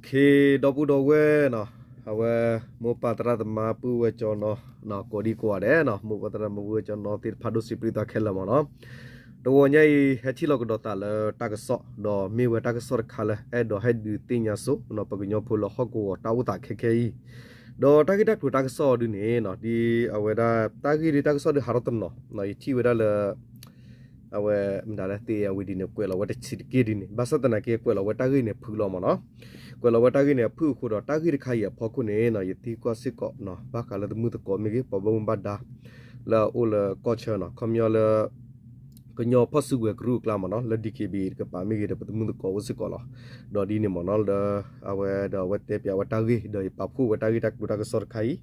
ဒီပုၢ်ဒီဝဲၢ်နီၤ, အဝဲ မိၢ်ပၢ်သရၣ်သမါပုၢ်ဝဲၢ်ကၠီနီၤ, ကိးဒံကိးဂၤဒဲးနီၤ, မိၢ်ပၢ်သရၣ်သမါပုၢ်ဝဲၢ်ကၠီနီၤသ့ၣ်တဖၣ် ဒိၣ်စံးပျံၤသးခဲလၢာ်မ့ၢ်နီၤ. တဂီၤညါအံၤ ဟဲထံၣ်လိာ်ကဒီးသးလၢတၢ်ကစီၣ်, ဒီးမ့ၢ်ဝဲတၢ်ကစီၣ်တခါလၢ အဲၣ်ဒိးဟဲဒုးသ့ၣ်ညါစိ ပှၤကညီဖိလၢဟီၣ်ကဝီၤတၢ်အိၣ်သးခဲခဲအံၤ, ဒီးတၢ်ဂ့ၢ်တၢ်ကျိၤတၢ်ကစီၣ်အီၤဒ်န့ၣ် ဒ်အဝဲဒၣ် တၢ်ဂ့ၢ်ဒ်တၢ်ကစီၣ်ဒ်ဟးထီၣ်တနီၤ, ယထံၣ်ဝဲဒၣ်လၢ အဝဲ မတၤလဲၣ် သ့ၣ်အဝံၤဒ်န့ၣ် ကွဲးလီၤဝဲတဆံးတက့ၢ်ဒ်န့ၣ်, ဘၣ်ဆၣ်သနာ်က့ ကွဲးလီၤဝဲတၢ်ဂ့ၢ်န့ၣ်ဖုးလီၤမ့ၢ်နီၤ. ကွဲးလီၤဝဲတၢ်ဂ့ၢ်န့ၣ်အဖုၣ်အဃိဒီး တၢ်ဂ့ၢ်တခါအံၤအဖီခိၣ်န့ၣ် ယသံကွၢ်စ့ၢ်ကီး ဘၣ်ဃးလၢသမုၢ်သကိးမ့ၢ်ဂ့ၤ ပှၤဘၣ်မူဘၣ်ဒါ လၢအအိၣ်လၢကီၢ်ဆၢနီၤ, ခီပညီလၢ ကညီဖီၣ်စုကဝဲၤကရူၢ်အကျါမ့ၢ်နီၤ, လၢ DKBA တကပၤမ့ၢ်ဂ့ၤဒီး ပသမုၢ်သကိးအိၣ်စ့ၢ်ကီးလီၤ. ဒီးဒ်န့ၣ်မ့ၢ်နီၤ လၢ အဝဲဒီးအဝဲတဲပၠးဝဲတၢ်ဂ့ၢ် ဒီးယပာ်ဖှိၣ်ဝဲတၢ်ဂ့ၢ်တၢ်ကျိၤတၢ်ကစီၣ်တခါအံၤ,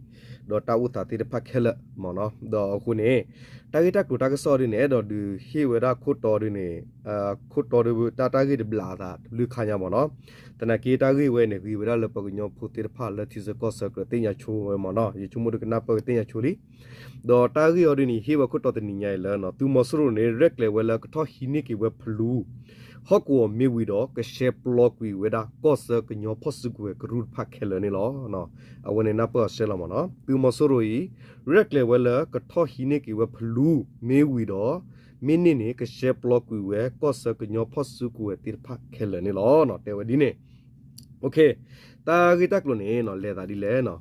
ဒီးတၢ်အိၣ်သးသ့ၣ်တဖၣ်ခဲလၢာ်မ့ၢ်နီၤ. ဒီးအဃိန့ၣ် တၢ်ဂ့ၢ်တၢ်ကျိၤတၢ်ကစီၣ်ဒ်န့ၣ် အဲၣ်ဒိးဒုးဟ့ၣ်ဝဲဒၣ်ခိၣ်တီဒ်န့ၣ် ခိၣ်တီဒီးတၢ်တၢ်ဂ့ၢ်တဘျးအသးတဘျုးခါညါမ့ၢ်နီၤ. သနာ်က့တၢ်ဂ့ၢ်ဝဲန့ၣ် ဂ့ၤဝဲဒၣ်လၢပှၤကညီဖိသ့ၣ်တဖၣ်လၢထံဆၢကီၢ်ဆၢကြၢးသ့ၣ်ညါဆိဝဲမ့ၢ်နီၤ, ယဆိကမိၣ်ဒ်ကနၢ်ပၢၢ်ကသ့ၣ်ညါဆိလံ. ဒီးတၢ်ဂ့ၢ်အီၤဒ်န့ၣ် ဟ့ၣ်ဝဲခိၣ်တီတနံၤညါအံၤလၢ သုးမီၤစိရိၤန့ၣ် ရဲၣ်ကျဲၤဝဲလၢကထီၣ်ဟံးန့ၢ်က့ၤဝဲဖလူ ဟီၣ်ကဝီၤမ့ၢ်ဝံၤဒီး ကရှဲပျီကွံာ်ဝဲဒၣ်ကီၢ်ဆၢကညီဖီၣ်စုကဝဲၤကရူၢ်တဖၣ်ခဲလၢာ်န့ၣ်လီၤ. အဝဲန့ၣ်နၢ်ပၢၢ်အီၤရှဲလီၤမ့ၢ်နီၤ. သုးမီၤစိရိၤအံၤ ရဲၣ်ကျဲၤဝဲလၢကထီၣ်ဟံးန့ၢ်က့ၤဝဲဖလူ မ့ၢ်ဝံၤဒီး မ့ၢ်န့ၢ်န့ၣ် ကရှဲပျီကွံာ်ဝဲကီၢ်ဆၢကညီဖီၣ်စုကဝဲၤသ့ၣ်တဖၣ်ခဲလၢာ်န့ၣ်လီၤ. တဲဝဲဒ်န့ၣ် တၢ်ဂ့ၢ်တၢ်ကျိၤန့ၣ် လဲၤသးဒ်လဲၣ်နီၤ.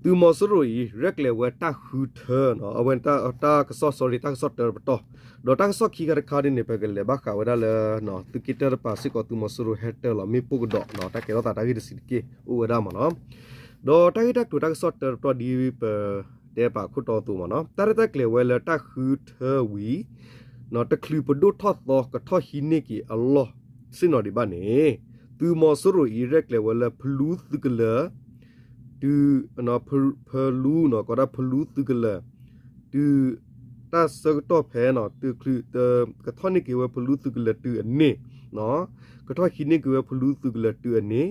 သုးမီၤစိရိၤအံၤ ရဲၣ်ကျဲၤဝဲတၢ်ဃုထၢ အဝဲတၢ်ကစီၣ် sorry တၢ်ကစီၣ်တၢတပတီၢ်, ဒီးတၢ်ကစီၣ်ခံခါတခါဒ်န့ၣ် ပကလဲၤဘၣ်ဃးဝဲဒၣ်လၢ သုးက့တၢတပၤစ့ၢ်ကီး သုးမီၤစိရိၤဟဲတၢလီၤမ့ၣ်ပိၢ်ကဒီး တၢ်ကဲထီၣ်သးတၢ်ဂ့ၢ်တဆံးတက့ၢ်အိၣ်ဝဲဒၣ်မ့ၢ်နီၤ. ဒီးတၢ်ဂ့ၢ်တၢ်ကျိၤတၢ်ကစီၣ်တၢတပတီၢ်ဒ်ပတဲပာ်ခိၣ်တီအသိးမ့ၢ်နီၤ, တၢ်ရဲၣ်တၢ်ကျဲၤဝဲလၢတၢ်ဃုထၢဝံၤ တချုးပဒိၣ်ထီၣ်သီကထီၣ်ဟံးန့ၢ်က့ၤအလီၢ်ဆ့ၣ်နီၤဒံးဘၣ်န့ၣ်, သုးမီၤစိရိၤအံၤ ရဲၣ်ကျဲၤဝဲလၢဖလူသုးကလၢၤ တုၤ ဖလူနီၤ ကီးဒၣ်ဖလူသုးကလၢၤ တုၤ တၢ်ဆၢကတီၢ်ဖဲ တချုး ကထီၣ်န့ၢ်က့ၤဝဲဖလူသုးကလၢၤတုၤအန့ၣ်, ကထီၣ်ဟံးန့ၢ်က့ၤဝဲဖလူသုးကလၢၤတုၤအန့ၣ်,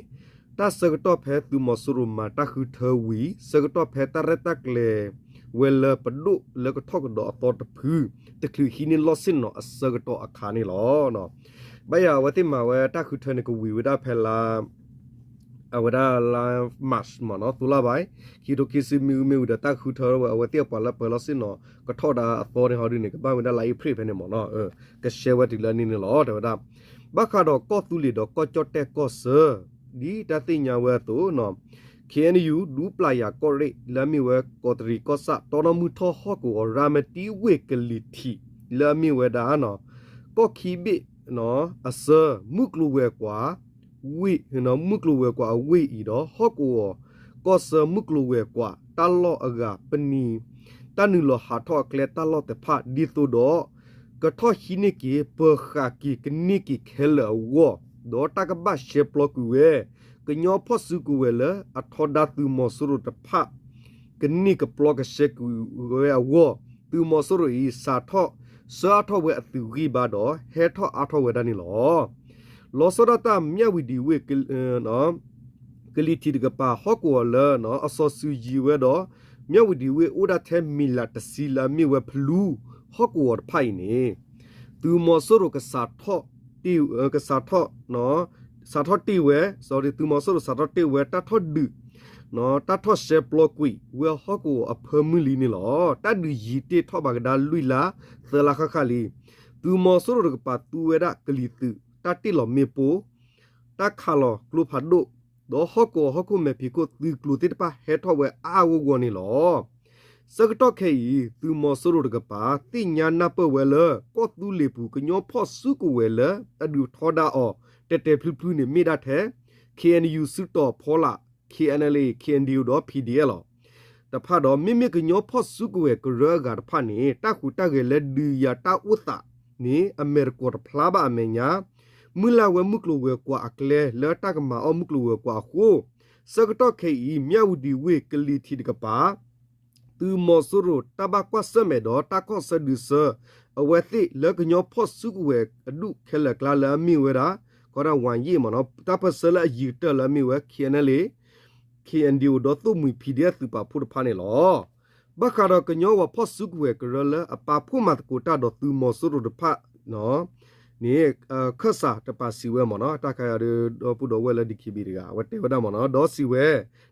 တၢ်ဆၢကတီၢ်ဖဲသုးမီၤစိရိၤမၤတၢ်ဃုထၢဝံၤ ဆၢကတီၢ်ဖဲတၢ်ရဲၣ်တၢ်ကျဲၤဝဲလၢပဒိၣ်လၢကထီၣ်ကဒီးအသီတဖု တချုးဟံးန့ၢ်လီၢ်ဆ့ၣ်နီၤအဆၢကတီၢ်အခါန့ၣ်လီၤ. ဘၣ်ယၤအဝဲသ့ၣ်မၤဝဲတၢ်ဃုထၢန့ၣ် ကဝံၤဝဲဒၣ်ဖဲလါ အဝဲဒၣ်လါ March မ့ၢ်နီၤ သိလါဘၣ် ခံကထိခံဆံမ့ၣ်အူမ့ၣ်ဝံၤဒီး တၢ်ဃုထၢဝဲအဝဲသ့ၣ်အပှၤလၢပၢၤလီၢ်ဆ့ၣ်နီၤ ကထီၣ်ဒၣ်အသီန့ၣ်ဟီဒ်န့ၣ် ကဘၣ်ဝဲဒၣ်လါ April ဖဲန့ၣ်မ့ၢ်နီၤ, ကရှဲဝဲတုၤလၢန့ၣ်န့ၣ်လီၤ တဲဝဲဒၣ်. ဘၣ်ဃးဒီးကီၢ်သူလ့ၤဒီးကီၢ်ကၠီၣ်တဲၣ်ကီၢ်ဆၢ ဒ်တၢ်သ့ၣ်ညါဝဲအသိး KNU ဒူပျၢ်ယၤကီၢ်ရ့ၣ် လၢအမ့ၢ်ဝဲကီးတရံးကီၢ်ဆၣ် တီနီၢ်မုၢ်ထီၣ်ဟီၣ်ကဝီၤ ရၤမတံဝ့ၢ်ကလံၤထံး လၢအမ့ၢ်ဝဲဒၣ် ကီၢ်ခံဘ့ၣ် အဆၢ မုၢ်ကျိၤဝဲၤကွာ် ဝ့ၢ် မုၢ်ကျိၤဝဲၤကွာ်အဝ့ၢ်အံၤဒီး ဟီၣ်ကဝီၤ ကီၢ်ဆၢမုၢ်ကျိၤဝဲၤကွာ် တၢ်လီၢ်အဂၤ ပနံၤ တၢ်နုာ်လီၤဟးထီၣ်အကျဲတၢ်လီၢ်တဖၣ် ဒ်သိးဒီး ကထီၣ်ဟံးန့ၢ်က့ၤ ပၢၤဃာ်က့ၤကန့ၢ်က့ၤခဲလၢာ်အဂီၢ် ဒီးတၢ်ကဘၣ်ရှဲပျီကွံာ်ဝဲ ကညီဖီၣ်စုကဝဲၤလၢအထီဒါသုးမီၤစိရိၤတဖၣ် ကန့ၢ်ကပျီကရှဲကွံာ်ဝဲအဂီၢ် သုးမီၤစိရိၤအံၤ စးထီၣ်ဆှၢအါထီၣ်ဝဲအသုးဂံၢ်ဘါဒီး ဟဲထီၣ်အါထီၣ်ဝဲဒၣ်န့ၣ်လီၤ. လီၤဆီဒၣ်တၢ် မၠၣ်ဝံၤဒံးဝ့ၢ် ကလံၤထံးတကပၤ ဟီၣ်ကဝီၤလၢ အစီၤစုၤယံၤဝဲဒီး မၠၣ်ဝံၤဒံးဝ့ၢ်အိၣ်ဒၣ်ထဲမံၤလးတဆံလၢအမ့ၢ်ဝဲဖလူ ဟီၣ်ကဝီၤတဖၣ်အံၤန့ၣ် သုးမီၤစိရိၤကစးထီၣ်တ့ၢ် ကစးထီၣ် စးထီၣ်တ့ၢ်ဝဲ sorry သုးမီၤစိရိၤစးထီၣ်တ့ၢ်ဝဲတၢ်ထီၣ်ဒုး တၢ်ထီၣ်ရှဲပျီကွံာ်ဝဲဟီၣ်ကဝီၤအဖၢမုၢ်လံန့ၣ်လီၤ. တၢ်ဒုးယံၤတ့ၢ်ထီၣ်ဘၣ်ကဒါလွံၢ်လါ သၢလါဃၣ်ဃၣ်လံ. သုးမီၤစိရိၤတကပၤသူဝဲဒၣ်ကလံၤသုး တၢ်တ့ၢ်လီၤမ့ၣ်ပိၢ် တၢ်ခးလီၤကျိဖးဒိၣ် ဒီးဟီၣ်ကဝီၤဟီၣ်ခိၣ်မဲာ်ဖံးခိၣ်သုးကျိၤသ့ၣ်တဖၣ်ဟဲထီၣ်ဝဲအါအါဂီၢ်ဂီၢ်န့ၣ်လီၤ. ဆၢကတီၢ်ခဲအံၤ သုးမီၤစိရိၤတကပၤ သ့ၣ်ညါနၢ်ပၢၢ်ဝဲလၢ ကီၢ်သူလ့ၤပူၤကညီဖီၣ်စုကဝဲၤလၢအဒုးထီဒါအီၤ တဲာ်တဲာ်ဖျုးဖျုးန့ၣ် မ့ၢ်ဒၣ်ထဲ KNU စုတီၤဖီလာ် KNLA KNDO ဒီး P D F လီၤ. တဖၣ်ဒီး မ့မ့ၢ်ကညီဖီၣ်စုကဝဲၤကရၢအဂၤတဖၣ်န့ၣ် တၢ်ဟူးတၢ်ဂဲၤလၢဒုးယၤတၢ်အိၣ်သးန့ၣ် အမဲာ်တကွီၤတဖျါဘၣ်အမဲာ်ညါ မုၢ်လၢ်ဝဲမုၢ်ကျိၤဝဲၤကွာ်အကျဲလၢတၢ်ကမၤအီၣ်မုၢ်ကျိၤဝဲၤကွာ်အဃိ ဆၢကတီၢ်ခဲအံၤ မၠၣ်ဝံၤဒံးဝ့ၢ်ကလံၤထံးတကပၤ သုးမီၤစိရိၤတၢ်ဘၣ်ကွၢ်ဆၢၣ်မဲာ်ဒီးတၢ်ခီၣ်ဆၢဒုးဆၢ အဝဲသ့ၣ်လၢကညီဖီၣ်စုကဝဲၤအဒူၣ်ခဲလၢာ်အကျါလၢအမ့ၢ်ဝဲဒၣ် ကီးဒၣ်ဝၤယ့ၣ်မ့ၢ်နီၤ တၢ်ပၢၢ်ဆၢလၢအယံၤကတၢၢ်လၢအမ့ၢ်ဝဲ K N L A K N D O ဒီးသိၣ်မှံ P D F သုးပာ်ဖှိၣ်တဖၣ်န့ၣ်လီၤ. ဘၣ်ဃးဒီးကညီဝၤဖီၣ်စုကဝဲၤကရၢလၢအပာ်ဖှိၣ်မၤသကိးတၢ်ဒီးသုးမီၤစိရိၤတဖၣ်နီၤ န့ၣ် ခၢၣ်စးတပၤစံးဝဲမ့ၢ်နီၤ, တၢ်ခါအံၤဒီး ဒီပုၢ်ဒီဝဲၢ်လၢ D K B A တဂၤ အဝဲတဲဝဲဒၣ်မ့ၢ်နီၤ, ဒီးစံးဝဲ,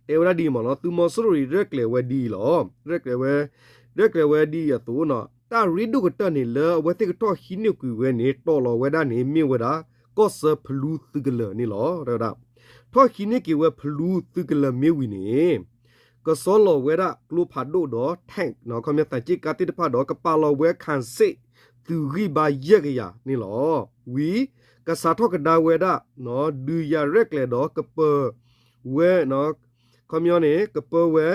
တဲဝဲဒၣ်ဒ်အံၤမ့ၢ်နီၤ, သုးမီၤစိရိၤအံၤရဲၣ်ကျဲၤဝဲဒ်အံၤလီၤ. ရဲၣ်ကျဲၤဝဲ, ရဲၣ်ကျဲၤဝဲဒ်အံၤအသိးနီၤ, တၢ်ရ့ဒိၣ်ကတၢၢ်န့ၣ် လၢအဝဲသ့ၣ်ကထီၣ်ဟံးန့ၢ်ကွံာ်ဝဲန့ၣ် တီၣ်လီၤဝဲဒၣ်န့ၣ် မ့ၢ်ဝဲဒၣ် ကီၢ်စၢဖလူသုးကလၢၤန့ၣ်လီၤ. တဲဝဲဒၣ် ထီၣ်ဟံးန့ၢ်က့ၤဝဲဖလူသုးကလၢၤမ့ၢ်ဝံၤန့ၣ် ကဆီလီၤဝဲဒၣ်ကျိဖးဒိၣ်ဒီး tank နီၤ, ခီပညီသံချပ်ကားသ့ၣ်တဖၣ်ဒီး ကပာ်လီၤဝဲ ခံစစ် သုးဂံၢ်ဘါယဲၢ်ကယၤန့ၣ်လီၤ. ဝံၤ ကစးထီၣ်ကဒါဝဲဒၣ် ဒုးယၤရဲၣ်ကျဲၤဒီးကပၢၤဝဲ ခီပညီန့ၣ် ကပၢၤဝဲ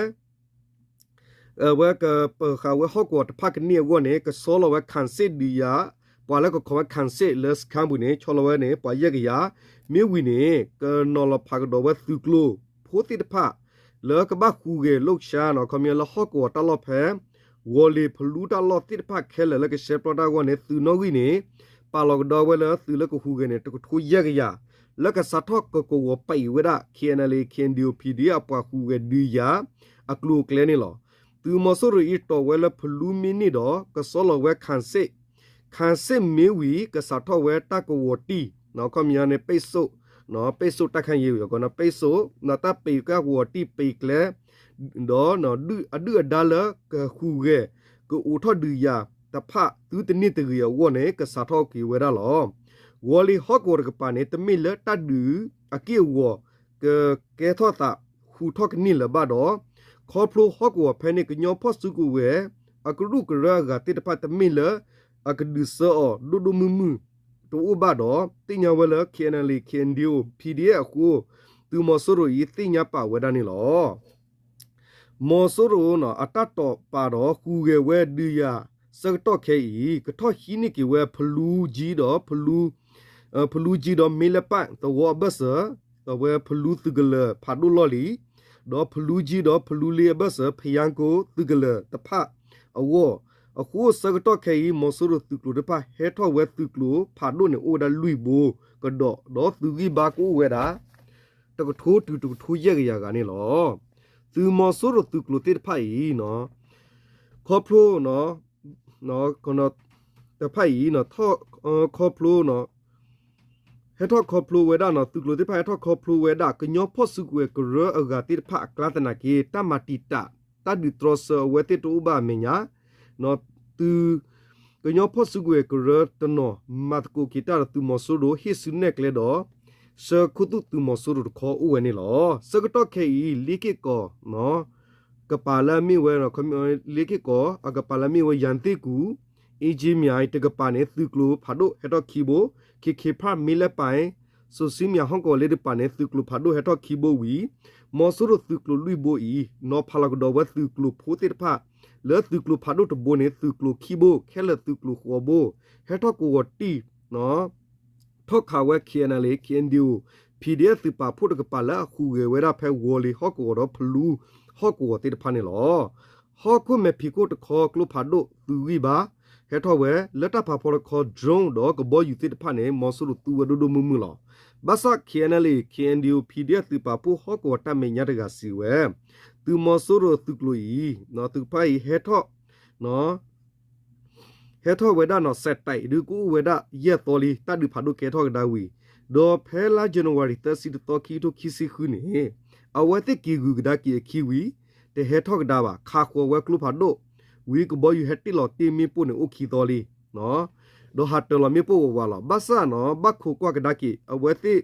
အဝဲကပၢၤဃာ်ဝဲဟီၣ်ကဝီၤတဖၣ်ကန့ၢ်အဂီၢ်န့ၣ် ကဆီလီၤဝဲ ခံစစ် ဒုးယၤ, ပှၤလၢကခိးဝဲ ခံစစ် လၢစခါပူၤန့ၣ် ဆီလီၤဝဲန့ၣ် ပှၤယဲၢ်ကယၤ, မ့ၢ်ဝံၤန့ၣ် ကနီၤလီၤဖးကဒီးဝဲသုးကျိၤဖိသ့ၣ်တဖၣ် လၢကဘၣ်ဟူးဂဲၤလိာ်ကဆါနီၤ, ခီပညီလၢဟီၣ်ကဝီၤတၢ်လီၢ်ဖဲ ဝီၤလ့ၤဖလူတၢ်လီၢ်သ့ၣ်တဖၣ်ခဲလၢာ်လၢကရှဲပျီတၢ်အဂီၢ်န့ၣ် သုးနီၣ်ဂံၢ်န့ၣ် ပာ်လီၤကဒီးဝဲလၢသုးလၢကဟူးဂဲၤန့ၣ် တကထိယဲၢ်ကယၤ, လၢကစးထီၣ်ကကဝီၤပံးဝဲဒၣ် K N L A K N D O P D F အပှၤဟူးဂဲၤဒုးယၤ အကျိၤအကျဲန့ၣ်လီၤ. သုးမီၤစိရိၤအံၤတီၣ်ဝဲလၢဖလူမ့ၢ်န့ၢ်ဒီး ကဆီလီၤဝဲ ခံစစ်, ခံစစ် မ့ၢ်ဝံၤ ကစးထီၣ်ဝဲတၢ်ကဝီၤတံၢ် ခီပညီန့ၣ် ပိတ်ဆို့, ပိတ်ဆို့ တၢ်ခါယ့ၢ်ဝံၤအဂီၢ် ပိတ်ဆို့ တၢ်ပံးကဝီၤတံၢ်ပံးကျဲ ဒီး အဒုၣ်အဒါလၢကဟူးဂဲၤ ကအိးထီၣ်ဒုးယၤတဖၣ် သုတန့ၢ်တဂ့ၤအဂီၢ်န့ၣ် ကစးထီၣ်က့ၤဝဲဒၣ်လီၤ. ဝီၤလ့ၤဟီၣ်ကဝီၤတကပၤန့ၣ် တမ့ၢ်လၢတၢ်ဒုးအက့ၢ်အဂီၤ ကကဲထီၣ်သးဟူးထီၣ်ကန့ၢ်လၢၤဘၣ်ဒီး ခီဖျိဟီၣ်ကဝီၤဖဲန့ၣ် ကညီဖီၣ်စုကဝဲၤ အကရူၢ်ကရၢအဂၤသ့ၣ်တဖၣ် တမ့ၢ်လၢအကဒုးစၢအီၤဒိၣ်ဒိၣ်မုၢ်မုၢ်တအိၣ်ဘၣ်ဒီး သ့ၣ်ညါဝဲလၢ K N L A K N D O P D F အဃိ သုးမီၤစိရိၤအံၤသ့ၣ်ညါပာ်ဝဲဒၣ်န့ၣ်လီၤ. မီၤစိရိၤအတၢ်တိာ်ပာ်ဒီးဟူးဂဲၤဝဲဒုးယၤဆၢကတီၢ်ခဲအံၤ ကထီၣ်ဟံးန့ၢ်က့ၤဝဲဖလူကၠံဒီး ဖလူကၠံဒီး မ့လပၣ် သဝီအဘၢၣ်စၢၤ အဝဲဖလူသုးကလၢၤဖးဒိၣ်လီၢ်လံၤ ဒီးဖလူကၠံဒီးဖလူလ့အဘၢၣ်စၢၤ ဖယါကိသုးကလၢၤတဖၣ်အဂီၢ်, အဃိဆၢကတီၢ်ခဲအံၤ မီၤစိရိၤသုးကျိၤတဖၣ်ဟဲထီၣ်ဝဲသုးကျိၤဖးဒိၣ်န့ၣ် အိၣ်ဝဲဒၣ်လွံၢ်ဘိကဒီး ဒီးသုးဂံၢ်ဘါကအိၣ်ဝဲဒၣ် တကထိတုၤတကထိယဲၢ်ကယၤဂၤန့ၣ်လီၤ. သုးမီၤစိရိၤသုးကျိၤသ့ၣ်တဖၣ်အံၤ ခီဖျိ တဖၣ်အံၤ ခီဖျိ ဟဲထီၣ်ခီဖျိဝဲဒၣ် သုးကျိၤသ့ၣ်တဖၣ်ဟဲထီၣ်ခီဖျိဝဲဒၣ် ကညီဖီၣ်စုကဝဲၤကရၢအဂၤသ့ၣ်တဖၣ်အကျါသနာ်က့ တၢ်မၤတံာ်တာ် တၢ်ဒုးတြီဆၢအဝဲသ့ၣ်တအိၣ်ဘၣ်အမဲာ်ညါ သုး ကညီဖီၣ်စုကဝဲၤကရၢတနီၤ မၤသကိးက့ၤတၢ်ဒီးသုးမီၤစိရိၤ ဟ့ၣ်စုနဲၣ်ကျဲဒီး ဆှၢခူသူၣ်သုးမီၤစိရိၤတခီအိၣ်ဝဲန့ၣ်လီၤ. ဆၢကတီၢ်ခဲအံၤ လ့က့ၢ်ကီး ကပၤလၢအမ့ၢ်ဝဲ လ့က့ၢ်ကီး အကပၤလၢအမ့ၢ်ဝဲ ယၤသ့ၣ်ကူၣ် အ့ကၠ့မၠဲ တကပၤန့ၣ် သုးကျိၤဖးဒိၣ်ဟဲထီၣ်ခံဘိ, ခ့ခ့ဖၣ် မ့လပၣ် စိၤဆံမၠၣ်ဟီၣ်ကဝီၤလ့တကပၤန့ၣ် သုးကျိၤဖးဒိၣ်ဟဲထီၣ်ခံဘိဝံၤ မီၤစိရိၤသုးကျိၤလွံၢ်ဘိအံၤ နီၤဖးလီၤကဒီးဝဲသုးကျိၤဖိသ့ၣ်တဖၣ် လၢသုးကျိၤဖးဒိၣ်တဘိန့ၣ် သုးကျိၤခံဘိ ခဲလၢာ်သုးကျိၤဃိးဘိ ဟဲထီၣ်ကဝီၤတံၢ် ထီၣ်ခးဝဲ K N L A K N D O P D F သုးပာ်ဖှိၣ်တကပၤလၢအဟူးဂဲၤဝဲဒၣ်ဖဲဝီၤလ့ၤဟီၣ်ကဝီၤဒီးဖလူဟီၣ်ကဝီၤသ့ၣ်တဖၣ်န့ၣ်လီၤ. ဟီၣ်ခိၣ်မဲာ်ဖံးခိၣ်တခီကျိဖးဒိၣ်သုးဂံၢ်ဘါ ဟဲထီၣ်ဝဲလၢတၢ်ပာ်ဖှိၣ်တခီ drone ဒီးကဘီယူၤသ့ၣ်တဖၣ်န့ၣ် မီၤစိရိၤသူဝဲဒိၣ်ဒိၣ်မုၢ်မုၢ်လီၤ. ဘၣ်ဆၣ် K N L A K N D O P D F သုးပာ်ဖှိၣ်ဟီၣ်ကဝီၤတၢ်မဲာ်ညါတဂၤစံးဝဲ သုးမီၤစိရိၤသုးကျိၤအံၤ သုးကဖၣ်အံၤဟဲထီၣ် ဟဲထီၣ်ဝဲဒၣ်နီၤ စဲးတဲး ဒုးကအိၣ်ဝဲဒၣ်ယဲၢ်သီလံ တၢ်ဒုးဖးဒိၣ်ကဲထီၣ်ကဒါဝံၤ ဒီးဖဲလါ January သၢဆံတသီ ခံကထိခံဆံဃုန့ၣ် အဝဲသ့ၣ်က့ၤဂုၤကဒါက့ၤအခံဝံၤ တဟဲထီၣ်ကဒါဘၣ် ခးဃီၤဝဲကျိဖးဒိၣ် ဝံၤကဘီယူၤဟဲတ့ၢ်လီၤတ့ၢ်မ့ၣ်ပိၢ်န့ၣ်အိၣ်ခံသီလံ ဒီးဟးတၢၤလီၤမ့ၣ်ပိၢ်ဝးဝးလီၤ. ဘၣ်ဆၣ်နီၤ ဘၣ်ခိးကွၢ်ကဒါက့ၤ အဝဲသ့ၣ်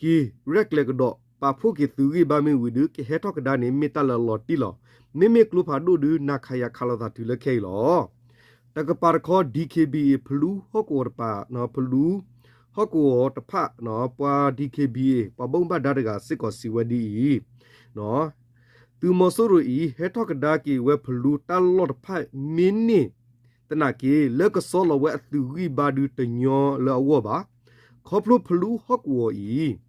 က့ၤရဲၣ်ကျဲၤကဒီး ပာ်ဖှိၣ်က့ၤသုးဂံၢ်ဘါမ့ၢ်ဝံၤဒီး ကဟဲထီၣ်ကဒါန့ၣ် မ့ၢ်တၢ်လၢအလီၤတံၢ်လီၤ. မ့မ့ၢ်ကျိဖးဒိၣ်ဒုး နၤခးယၤခးလိာ်သးတုၤလၢခဲအံၤလီၤ. တကပၤတခီ D K B A ဖလူဟီၣ်ကဝီၤတပၤ ဖလူဟီၣ်ကဝီၤတဖၣ် ပှၤ D K B A ပှၤဘၣ်မူဘၣ်ဒါတဂၤစ့ၢ်ကီးစံးဝဲဒ်အံၤ သုးမီၤစိရိၤအံၤ ဟဲထီၣ်ကဒါက့ၤဝဲဖလူတၢ်လီၢ်တဖၣ်မ့ၢ်န့ၢ် သနာ်က့ လၢကဆီလီၤဝဲအသုးဂံၢ်ဘါဒုးတညီလၢအဂီၢ်ဘၣ်. ခီဖျိဖလူဟီၣ်ကဝီၤအံၤ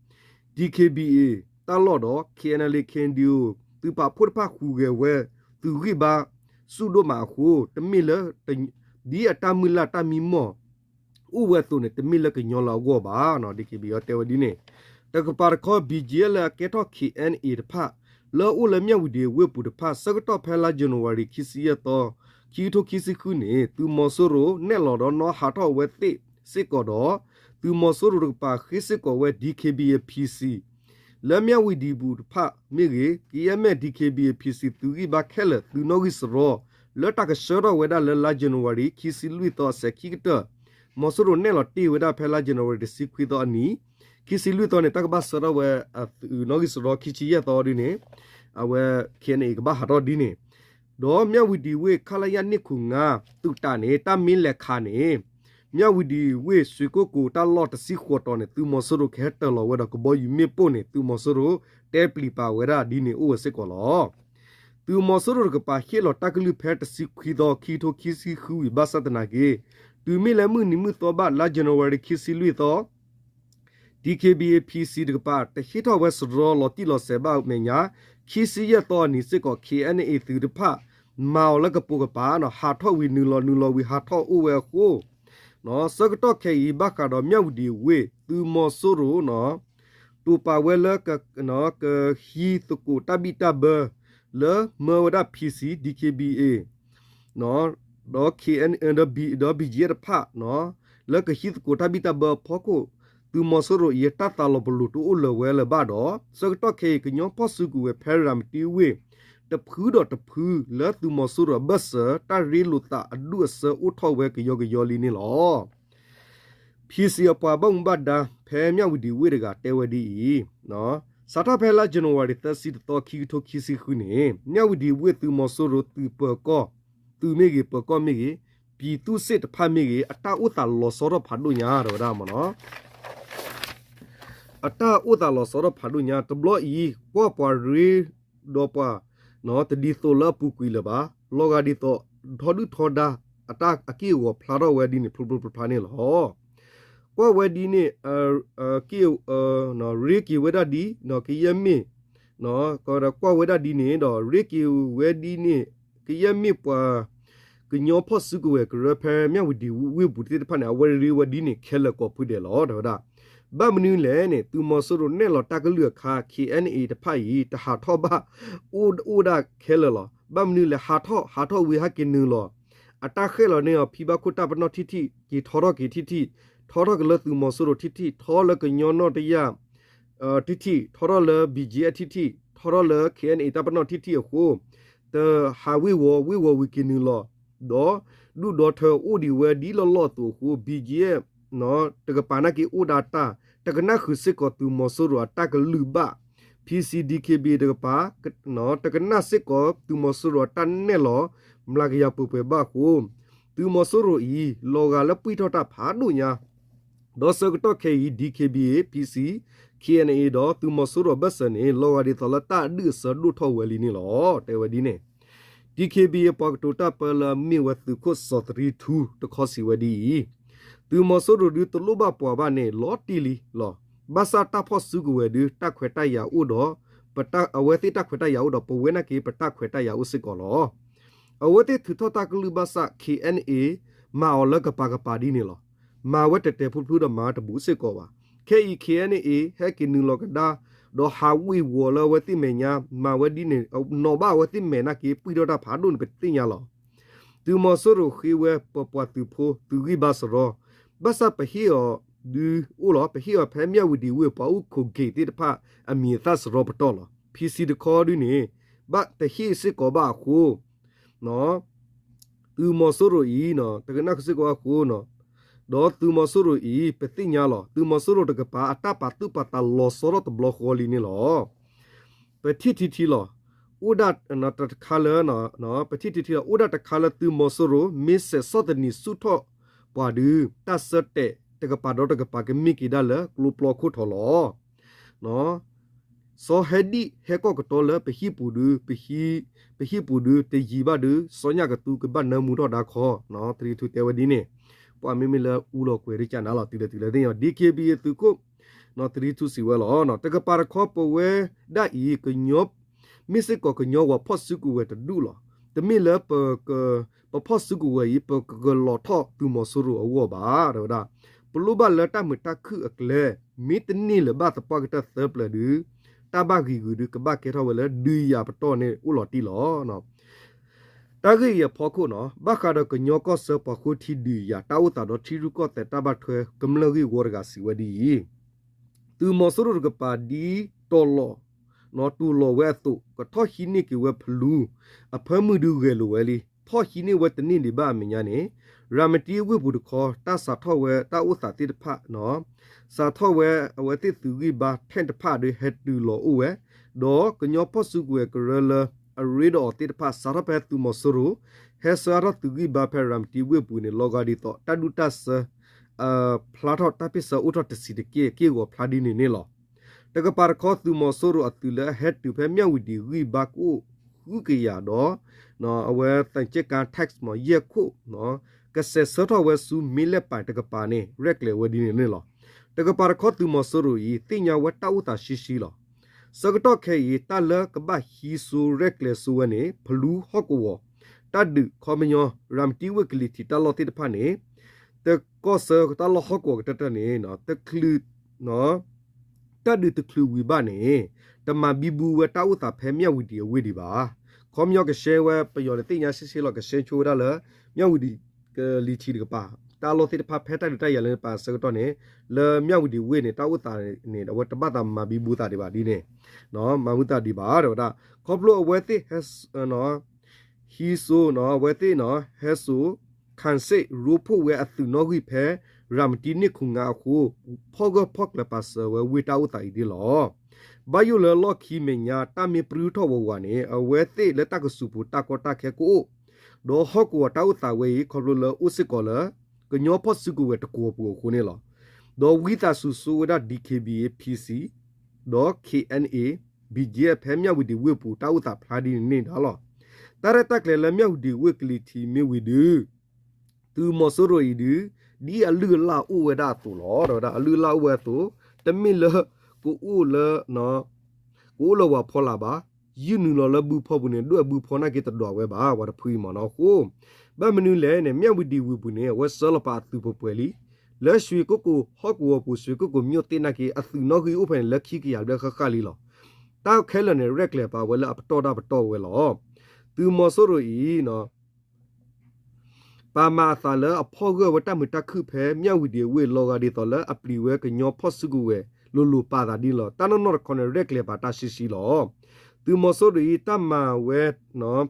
D K B A တၢ်လီၢ်ဒီး K N L A K N D O သုးပာ်ဖှိၣ်တဖၣ်ဟူးဂဲၤဝဲ သုးဂံၢ်ဘါဆူၣ်ဒိၣ်မးအဃိ တမ့ၢ်လၢ ဒ်အတၢ်မုၢ်လၢ်တၢ်မံမီၢ် အိၣ်ဝဲအသိးန့ၣ် တမ့ၢ်လၢကညီလၢအဂီၢ်ဘၣ် ဒီး ကဘီယူၤတဲဝဲဒ်န့ၣ် တကပၤတခီ B G F လၢအကဲထီၣ် K N A တဖၣ် လၢအအိၣ်လၢမၠၣ်ဝတံၤအဝ့ၢ်ပူၤတဖၣ် ဆၢကတီၢ်ဖဲလါ January ခံဆံယဲၢ်သီ ခံကထိခံဆံဃုန့ၣ် သုးမီၤစိရိၤနဲၣ်လီၤဒီးနီၣ်ဟးထီၣ်အဝဲသ့ၣ်စ့ၢ်ကီးဒီး သုးမီၤစိရိၤတကပၤဃ့စ့ၢ်ကီးဝဲ DKBA PC လၢမၠၣ်ဝံၤဒံးပူၤတဖၣ်မ့ၢ်ဂ့ၤ ကယဲၢ်မ့ၢ် DKBA PC သုးဂံၢ်ဘါခဲလၢာ် သုးနီၣ်ဂံၢ်စရီ လၢတၢ်ကဆှၢထီၣ်ဝဲဒၣ်လၢလါ January ခံဆံလွံၢ်သီအစဲးခံကတၢၢ် မီၤစိရိၤနဲၣ်လီၤတ့ၢ်ဝဲဒၣ်ဖဲလါ January တဆံခွံသီအနံၤ ခံဆံလွံၢ်သီန့ၣ် တၢ်ကဘၣ်ဆှၢထီၣ်ဝဲ သုးနီၣ်ဂံၢ်စရီ ခံဆံယဲၢ်သီဒ်န့ၣ် အဝဲ KNA ကဘၣ်ဟးထီၣ်ဒ်န့ၣ် ဒီးမၠၣ်ဝံၤဒံးဝ့ၢ် ခလရ နှစ်ခုနစ်ငါး သုးတၢ်န့ၣ် တၢ်မ့ၢ်လဲၤခးန့ၣ် မၠၣ်ဝံၤဒံးဝ့ၢ် ရွှေကုက္ကို တၢ်လီၢ်တဆံဃိးတီၤန့ၣ် သုးမီၤစိရိၤကဟဲတၢၤလီၤဝဲဒီးကဘီယူၤမ့ၣ်ပိၢ်န့ၣ် သုးမီၤစိရိၤတဲပျံၤပာ်ဝဲဒၣ်ဒ်န့ၣ်အိၣ်ဝဲစ့ၢ်ကီးလီၤ. သုးမီၤစိရိၤတကပၤဟ့ၣ်လီၤတၢ်ကလုၢ်ဖဲတဆံခွံသီ ခံကထိခံဆံဃုဝံၤ ဘၣ်ဆၣ်သနာ်က့ တုၤမ့ၢ်လၢမုၢ်နံၤမုၢ်သီဘၣ်လါ January ခံဆံလွံၢ်သီ DKBA PC တကပၤ တဟ့ၣ်ထီၣ်ဝဲစရီလီၤတံၢ်လီၤဆဲးဘၣ်အမဲာ်ညါ ခံဆံယဲၢ်သီအနံၤစ့ၢ်ကီး KNA သုးတဖၣ် မၤအီၤလၢကပိာ်ကပၤ ဟးထီၣ်ဝံၤနုာ်လီၤနုာ်လီၤဝံၤဟးထီၣ်အိၣ်ဝဲအဃိ ဆၢကတီၢ်ခဲအံၤ ဘၣ်ဃးဒီးမၠၣ်ဝံၤဒံးဝ့ၢ် သုးမီၤစိရိၤ တိာ်ပာ်ဝဲလၢ ကဟံးသကိးတၢ်ဘံၣ်တၢ်ဘၢ လၢမၢဝဲဒၣ် PC DKBA ဒီး KNA ဒီး BGF တဖၣ် လၢကဟံးသကိးတၢ်ဘံၣ်တၢ်ဘၢအဖီခိၣ် သုးမီၤစိရိၤအံၤ တၢ်သးလီၤပလိာ်တအိၣ်လၢၤဝဲလၢၤဘၣ်ဒီး ဆၢကတီၢ်ခဲအံၤ ကညီဖီၣ်စုကဝဲၤဖဲရၤမတံဝ့ၢ် တဖုဒီးတဖုလၢသုးမီၤစိရိၤအဘၢၣ်စၢၤ တၢ်ရ့လိာ်သးအဒူၣ်အဆၢအိၣ်ထီၣ်ဝဲကယီကယီလံန့ၣ်လီၤ. PC အပှၤဘၣ်မူဘၣ်ဒါ ဖဲမၠၣ်ဝံၤဒံးဝ့ၢ်တဂၤတဲဝဲဒ်အံၤ, စးထီၣ်ဖဲလါ January သၢဆံတသီ ခံကထိခံဆံဃုန့ၣ် မၠၣ်ဝံၤဒံးဝ့ၢ်သုးမီၤစိရိၤသုးပၢၤကီၢ် သုးမ့ၢ်ဂ့ၤ ပၢၤကီၢ်မ့ၢ်ဂ့ၤ ပြည်သူ့စစ်တဖၣ်မ့ၢ်ဂ့ၤ အတၢ်အိၣ်သးလီၤဆီထီၣ်ဖးဒိၣ်ညါ တဲဝဲဒၣ်မ့ၢ်နီၤ အတၢ်အိၣ်သးလီၤဆီထီၣ်ဖးဒိၣ်ညါ တဘျီအံၤ ကွၢ်ပှၤရ့ဒီးပှၤ တဒ်သိးလၢအပူၤကွံာ်လၢၤဘၣ်, လီၤဂာ်ဒ်သိး ထီဒုၣ်ထီဒါ အတၢ်အက့ၢ်အဂီၤဖျါထီၣ်ဝဲဒ်န့ၣ် ဖျိဖျိဖျါဖျါန့ၣ်လီၤ. ကွၢ်ဝဲဒ်န့ၣ် က့ၢ် ရ့က့ၤဝဲဒၣ်ဒ် ကယဲၢ်မ့ၢ် ကွၢ်ဝဲဒၣ်ဒ်န့ၣ်ဒီး ရ့က့ၤဝဲဒ်န့ၣ် ကယဲၢ်မ့ၢ်ပှၤ ကညီဖီၣ်စုကဝဲၤကရၢဖဲမၠၣ်ဝံၤဒံးဝ့ၢ်ပူၤသ့ၣ်တဖၣ်န့ၣ် အဝဲရ့ဝဲဒ်န့ၣ်ခဲလၢာ်ကိးဖုဒဲးလီၤ တဲဝဲဒၣ်. ဘၣ်မနုၤလဲၣ်န့ၣ် သုးမီၤစိရိၤနဲၣ်လီၤတၢ်ကလုၢ်အခါ KNA တဖၣ်အံၤ တဟးထီၣ်ဘၣ် အိၣ်အိၣ်ဒၣ်ခဲလၢာ်လီၤ. ဘၣ်မနုၤလဲၣ် ဟးထီၣ် ဟးထီၣ်ဝံၤဟဲက့ၤနုာ်လီၤ အတၢ်ဃဲၣ်လီၤန့ၢ်အီၤ ဖံဘၣ်ခိၣ်တၢ်ပနီၣ်ထံထံၣ် က့ၤထီထီၣ်က့ၤထံထံၣ် ထီထီၣ်က့ၤလၢသုးမီၤစိရိၤထံထံၣ် ထီလၢကညီနီၣ်တယၢ် ထံထံၣ် ထီထီၣ်လၢ BGF ထံထံၣ် ထီထီၣ်လၢ KNA တၢ်ပနီၣ်ထံထံၣ်အဃိ တဟးဝ့ၢ်ဝီၤ ဝ့ၢ်ဝီၤဝံၤက့ၤနုာ်လီၤ ဒီးဒူၣ်ဒီထၢအိၣ်ဒံးဝဲဒ်လီၢ်လီၢ်အသိးအဃိ BGF တကပၤနာ်က့အိၣ်ဒၣ်တၢ် တကနၣ်ဃုာ်စ့ၢ်ကီးသုးမီၤစိရိၤအတၢ်ကလုၢ်ဘၣ် PC DKBA တကပၤ တကနၣ်စ့ၢ်ကီးသုးမီၤစိရိၤအတၢ်နဲၣ်လီၤ မျးကယၤပှဲၤပှဲၤဘၣ်အဃိ သုးမီၤစိရိၤအံၤ လီၤဂာ်လၢပှံၢ်ထီၣ်တၢ်ဖးဒိၣ်ညါ ဒီးဆၢကတီၢ်ခဲအံၤ DKBA, PC, KNA ဒီးသုးမီၤစိရိၤအဘၢၣ်စၢၤန့ၣ် လီၤဂာ်ဒ်သိးလၢတၢ်အဒူၣ်အဆၢဒိၣ်ထီၣ်ဝဲလံန့ၣ်လီၤ. တဲဝဲဒ်န့ၣ် DKBA အပှၤကတိၤတၢ်ပၢလၢအမ့ၢ်ဝဲသုးခိၣ်စီၤသရံထူ တခီစံးဝဲဒ်အံၤ, သုးမီၤစိရိၤဒုးတလိၣ်ဘၣ်ပှၤဘၣ်န့ၣ် လီၤတံၢ်လံလီၤ. ဘၣ်ဆၣ်တၢ်ဖီၣ်စုကဝဲၤဒုး တၢ်ခွဲးတၢ်ယာ်အိၣ်ဒီး ပတၢ် အဝဲသ့ၣ်တၢ်ခွဲးတၢ်ယာ်အိၣ်ဒီး ပဝဲနာ်က့ ပတၢ်ခွဲးတၢ်ယာ်အိၣ်စ့ၢ်ကီးလီၤ. အဝဲသ့ၣ်ထုးထီၣ်တၢ်ကလုၢ်ဘၣ်ဆၣ် KNA မၤအီၤလၢကပၤကပၤဒ်န့ၣ်လီၤ. မၤဝဲတဲာ်တဲာ်ဖျုးဖျုးဒီးမၤတဘူးစ့ၢ်ကီးဘၣ်. ခဲအံၤ KNA ဟဲက့ၤနုာ်လီၤကဒါ ဒီးဟးဝ့ၢ်ဝီၤလၢအဝဲသ့ၣ်မဲာ်ညါ မၤဝဲဒ်န့ၣ် နီၢ်ဘၣ်အဝဲသ့ၣ်မဲာ်နာ်က့ ပှံၢ်ထီၣ်တၢ်ဖးဒိၣ်န့ၣ် ပသ့ၣ်ညါလီၤ. သုးမီၤစိရိၤဃ့ဝဲပပှၤသုးဖိ သုးဂံၢ်ဘါစရီ, ဘၣ်ဆၣ်ပဟ့ၣ်အီၤဒုးအိၣ်လီၤ. ပဟ့ၣ်အီၤဖဲမၠၣ်ဝံၤဒံးဝ့ၢ် ပှၤအိၣ်ခိးဂ့ၤသ့ၣ်တဖၣ် အမံၤအသၣ်စရီပတီၢ်လီၤ. PC တခီဒုးန့ၣ် ဘၣ်တဟ့ၣ်စ့ၢ်ကီးဘၣ်အဃိ သုးမီၤစိရိၤအံၤ တကနၣ်ဃုာ်စ့ၢ်ကီးဘၣ်အဃိ ဒီးသုးမီၤစိရိၤအံၤ ပသ့ၣ်ညါလီၤ. သုးမီၤစိရိၤတကပၤ အတၢ်ပာ်သူၣ်ပာ်သးလီၤဆီထီၣ်တဘျီဃီလံန့ၣ်လီၤ. ပထံၣ်ထံထံလီၤ. အိၣ်ဒၣ်တခါလၢ ပထံၣ်ထံထံလီၤ. အိၣ်ဒၣ်တခါလၢသုးမီၤစိရိၤ မ့ၢ်စဲးဆီၣ်သနံးဆူၣ်ထီၣ်ပှၤဒုး တၢ်ဆၢတဲာ်တကပၤဒီးတကပၤကမ့ၢ်က့ၤဒၣ်လၢကျိပျီခိၣ်ထီလီၤ. စီၤဟဲဒံၣ်ဟဲကီၢ်ကတီလၢပဟံၣ်ပူၤဒုး ပဟံၣ်ပူၤဒုးတယံၤဘၣ်ဒုး စီၤညၣ်ကသူကဘၣ်နၢမူထီၣ်ဒါခီ, သရံထူတဲဝဲဒ်န့ၣ်, ပှၤမ့မ့ၢ်လၢအူလီၤကွဲၤဒ်ကနၤလီၤ တုၤလၢတုၤလၢသ့ၣ်ညါ DKBA သုးခိၣ် သရံထူစံးဝဲလီၤ. တကပၤတခီပဝဲဒၣ်အံၤ ကညီ မ့ၢ်စ့ၢ်ကီးကညီဝၤဖီၣ်စုကဝဲၤတဒူၣ်လီၤ. တမ့ၢ်လၢ ပဖီၣ်စုကဝဲၤအံၤ ပကကလီၤထီၣ်သုးမီၤစိရိၤအဂီၢ်ဘၣ် တဲဝဲဒၣ်. ပလိၣ်ဘၣ်လၢတၢ်မုာ်တၢ်ခုၣ်အကျဲ မ့ၢ်တန့ၢ်လၢၤဘၣ်သပှၢ်ကတၢၢ်သၢပျၢၤဒုး တၢ်ဘၣ်ဂံာ်ဂုာ်ဒုး ကဘၣ်ကဲထီၣ်ဝဲလၢဒုးယၤပတီၢ်န့ၣ်အိၣ်လီၤတံၢ်လီၤ. တၢ်ဂ့ၢ်အံၤအဖီခိၣ်နီၤ ဘၣ်ဃးဒီးကညီကီၢ်စၢဖီခိၣ်ထံဒုးယၤ တၢ်အိၣ်သးဒီးထံရူၢ်ကီၢ်သဲးတၢ်ဘၣ်ထွဲကမျၢၢ်ဂ့ၢ်ဝီတဂၤစံးဝဲဒ်အံၤ, သုးမီၤစိရိၤတကပၤဒ်တီၤလီၤ တူၢ်လိာ်ဝဲအသိး ကထီၣ်ဟံးန့ၢ်က့ၤဝဲဖလူ အဖၢမုၢ်ဒုးဂဲၤလိာ်ဝဲလံ ထီၣ်ဟံးန့ၢ်ဝဲတန့ၢ်ဒံးဘၣ်အမဲာ်ညါန့ၣ် ရၤမတံဝ့ၢ်ပူၤတခီ တၢ်စးထီၣ်ဝဲတၢ်အိၣ်သးသ့ၣ်တဖၣ် စးထီၣ်ဝဲအဝဲသ့ၣ်သုးဂံၢ်ဘါ tank တဖၣ်ဒီးဟဲတုၤလီၤအိၣ်ဝဲ, ဒီးကညီဖီၣ်စုကဝဲၤကရၢလၢအရ့ဒီးအီၤသ့ၣ်တဖၣ် စးထီၣ်ဖဲသုးမီၤစိရိၤ ဟဲဆှၢအါထီၣ်သုးဂံၢ်ဘါဖဲရၤမတံဝ့ၢ်ပူၤန့ၣ် လီၤဂာ်ဒ်သိး တၢ်ဒူၣ်တၢ်ဆၢ ဖျါထီၣ်တၢ်ပ့ၢ်ဆၢအိၣ်ထီၣ်တဆံးတက့ၢ် က့ၢ်ဂီၤဖျါဒ်န့ၣ်န့ၣ်လီၤ. တကပၤတခီ သုးမီၤစိရိၤအသုးလၢအဟဲတုၤဖဲမၠၣ်ဝံၤဒံးဂံၢ်ဘါကအိၣ်ဃုကယၤဒီး အဝဲသံချပ်ကား tank မ့ၢ်ယဲၢ်ခိၣ် ကစဲးဆၢထီၣ်ဝဲဆူမ့လၢၢ်ပၢၢ်တကပၤန့ၣ် ရဲၣ်ကျဲၤဝဲဒ်န့ၣ်န့ၣ်လီၤ. တကပၤတခီသုးမီၤစိရိၤအံၤ သ့ၣ်ညါဝဲတၢ်အိၣ်သးရှံရှံလီၤ. ဆၢကတီၢ်ခဲအံၤ တၢ်လၢကဘၣ်ဟံးစိရဲၣ်ကျဲၤစိဝဲန့ၣ် ဖလူဟီၣ်ကဝီၤ တၢ်ဒုးခီပညီ ရၤမတံဝ့ၢ်ကလံၤထံးတၢ်လီၢ်သ့ၣ်တဖၣ်န့ၣ် တကီၢ်ဆၢတၢ်လီၢ်ဟီၣ်ကဝီၤကတၢၢ်တၢၢ်န့ၣ် တချုး တၢ်ဒုးတချုးဝံၤဘၣ်န့ၣ် တမၤဘံဘူဝဲတၢ်အိၣ်သးဖဲမၠၣ်ဝံၤဒံးအဝ့ၢ်ဒံးဘၣ်. ခီပညီကရှဲဝဲပယီၤန့ၣ်သ့ၣ်ညါရှဲရှဲလီၤ ကရှဲဆိဝဲဒၣ်လၢ မၠၣ်ဝံၤဒံးကလံၤထံးတကပၤ တၢ်လီၢ်သ့ၣ်တဖၣ်ဖဲတၢ်ဒုးတၢ်ယၤလၢပာ်ဆၢကတီၢ်န့ၣ် လၢမၠၣ်ဝံၤဒံးဝ့ၢ်န့ၣ် တၢ်အိၣ်သးန့ၣ် အဝဲတဘၣ်သးမၤဘံဘူသးဒံးဘၣ်ဒ်န့ၣ် မၤဘူသးဒံးဘၣ်တဲဝဲဒၣ် ခီဖျိအဝဲသ့ၣ်ဟဲ ဟံးစိ အဝဲသ့ၣ် ဟဲစိ ခၣ်စ့ၣ် ရိဖှိၣ်ဝဲအသုးနီၣ်ဂံၢ်ဖဲ ရၤမတံန့ၣ်ခိၣ်ငါအဃိ ဖီၣ်ဂၢၢ်ဖီၣ်ကျၢၤပာ်စၢၤဝဲဝ့ၢ်တၢ်အိၣ်သးအံၤဒ်လီၤ. ဘၣ်ယိၣ်လၢလီၢ်ခံမဲာ်ညါ တၢ်မ့ၢ်ပြူထီၣ်ဝးဝးန့ၣ် အဝဲသ့ၣ်လၢတၢ်ကစူၤပူၤတၢ်ကီတၢ်ခဲကအိၣ်, ဒီးဟီၣ်ကဝီၤတၢ်အိၣ်သးဝဲအံၤ ခီဖျိလၢအိၣ်စ့ၢ်ကီးလၢ ကညီဖီၣ်စုကဝဲၤတကွီၤပူၤအဃိန့ၣ်လီၤ. ဒီးဝံသးစူၤဆိဝဲဒၣ် DKBA PC ဒီး KNA BGF ဖဲမၠၣ်ဝံၤဒံးဝ့ၢ်ပူၤ တၢ်အိၣ်သးဖျါဒ်န့ၣ်န့ၣ်ဒါလီၤ. တၢ်ရဲၣ်တၢ်ကျဲၤလၢမၠၣ်ဝံၤဒံးဝ့ၢ်ကလံၤထံးမ့ၢ်ဝံၤဒုး သုးမီၤစိရိၤအံၤဒုး ဒ်အလုၢ်အလၢ်အိၣ်ဝဲဒၣ်အသိးလီၤ. တဲဝဲဒၣ်အလုၢ်အလၢ်အိၣ်ဝဲအသိး တမ့ၢ်လၢ ကအိၣ်လၢ ကအိၣ်လၢဝၤဖီလာ်ဘၣ်, ယုၢ်နုာ်လီၤလၢဘုဖီပူၤန့ၣ် ဒွဲၣ်ဘုဖီနာ်က့တဒွးဝဲဘၣ် ဝဲတဖုအံၤမ့ၢ်နီၤအဃိ ဘၣ်မနုၤလဲၣ်န့ၣ် မၠၣ်ဝံၤဒံးဝ့ၢ်ပူၤန့ၣ် အဝဲစၢလီၤပာ်အသုးပှဲၤပှဲၤလံ. လၢရွှ့ၣ်ကိၣ်ကိၤဟီၣ်ကဝီၤပူၤ ရွှ့ၣ်ကိၣ်ကိၤမၠိၣ်သ့ၣ်နာ်က့ အသုးနီၣ်ဂံၢ်အိၣ်ဖဲန့ၣ် လၢခံကယၤဘျဲၣ်ဃၣ်ဃၣ်လံလီၤ. တၢ်ခဲလၢာ်န့ၣ် ရဲၣ်ကျဲၤပာ်ဝဲလၢအပတီၢ်ဒၣ်ပတီၢ်ဝဲလီၤ. သုးမီၤစိရိၤအံၤ ပာ်မၤအသးလၢအဖီၣ်ဂၢၢ်ဝဲတၢ်မုာ်တၢ်ခုၣ်ဖဲမၠၣ်ဝံၤဒံးအဝ့ၢ် လီၤဂာ်ဒ်သိးလၢအပျံၤဝဲကညီဖီၣ်စုကဝဲၤလိၤလိၤပာ်သးဒ်လီၤ. တၢ်နီၢ်နီၢ်တခီန့ၣ် ရဲၣ်ကျဲၤပာ်တၢ်ရှံရှံလီၤ. သုးမီၤစိရိၤအံၤ တၢ်မၤဝဲ